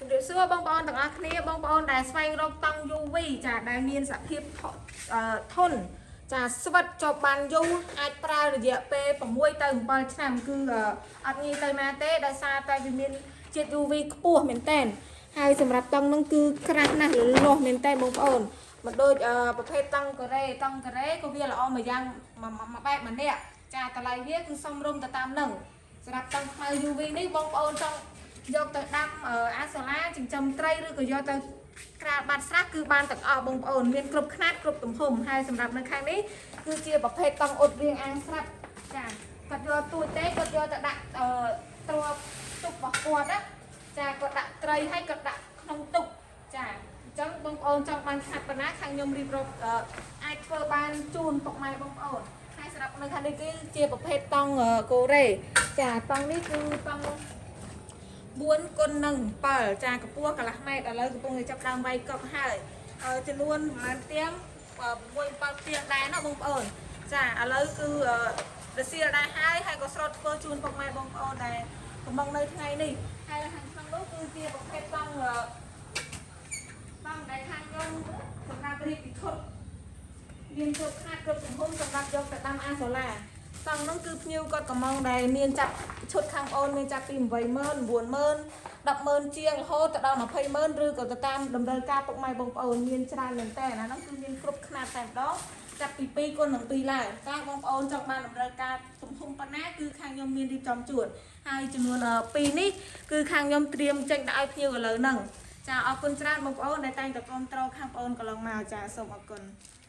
ជំរាបសួរបងប្អូនទាំងអស់គ្នាបងប្អូនដែលស្វែងរកតង់ UV ចាដែលមានសភាពថអឺធន់ចាស្វិតជាប់បានយូរអាចប្រើរយៈពេល6ទៅ7ឆ្នាំគឺអត់ងាយទៅណាទេដោយសារតែវាមានជាតិ UV ខ្ពស់មែនតើហើយសម្រាប់តង់ហ្នឹងគឺក្រាស់ណាស់លលាស់មែនតើបងប្អូនមិនដូចប្រភេទតង់កូរ៉េតង់កូរ៉េក៏វាល្អមួយយ៉ាងមួយបែបម្នាក់ចាតម្លៃវាគឺសមរម្យទៅតាមហ្នឹងសម្រាប់តង់ខ្មៅ UV នេះបងប្អូនចង់ យកទៅដាំអាសូឡាចិញ្ចឹមត្រីឬក៏យកទៅក្រាលបាត់ស្រះគឺបានទាំងអស់បងប្អូនមានគ្រប់ខ្នាតគ្រប់ទំហំហើយសម្រាប់នៅខាងនេះគឺជាប្រភេទតង់អ៊ុតរាងអាងស្រាប់ចាគាត់យកទូចទេគាត់យកទៅដាក់ទ្របទុករបស់គាត់ណាចាគាត់ដាក់ត្រីហើយគាត់ដាក់ក្នុងទុកចាអញ្ចឹងបងប្អូនចង់បានខ្នាតប៉ុណ្ណាខាងខ្ញុំរៀបរាប់អាចធ្វើបានជូនពុកម៉ែបងប្អូនហើយសម្រាប់នៅខាងនេះគឺជាប្រភេទតង់កូរ៉េចាតង់នេះគឺតង់ 4គុណនឹង7ចាកម្ពស់កន្លះម៉ែត្រឥឡូវកំពុងតែចាប់ដើមវាយកប់ហើយចំនួនប្រហែលផ្ទាំង6 7ផ្ទាំងដែរណាបងប្អូនចាឥឡូវគឺរសៀលដែរហើយហើយក៏ស្រត់ធ្វើជូនពុកម៉ែបងប្អូនដែរកំងនៅថ្ងៃនេះហើយខាងក្នុងនោះគឺជាប្រភេទតង់តង់ដែលខាងខ្ញុំសម្រាប់រៀបពិឈុតមានគ្រប់ខ្នាតគ្រប់ទំហំសម្រាប់យកទៅដាំអាសូឡាតង់នោះគឺភ្ញៀវគាត់កំងដែលមានចាប់ឈុតខាងអូនមានចាប់ពី80000 90000 100000ជាងរហូតទៅដល់200,000ឬក៏ទៅតាមតម្រូវការពុកម៉ែបងប្អូនមានច្រើនមែនតើអាហ្នឹងគឺមានគ្រប់ខ្នាតតែម្ដងចាប់ពី2គុណនឹង2ឡើងតើបងប្អូនចង់បានតម្រូវការទំហំប៉ុណ្ណាគឺខាងខ្ញុំមានរៀបចំជូនហើយចំនួន2នេះគឺខាងខ្ញុំត្រៀមចេញដាក់ឲ្យភ្ញៀវឥឡូវហ្នឹងចាអរគុណច្រើនបងប្អូនដែលតែងតែគាំទ្រខាងបងប្អូនកន្លងមកចាសូមអរគុណ។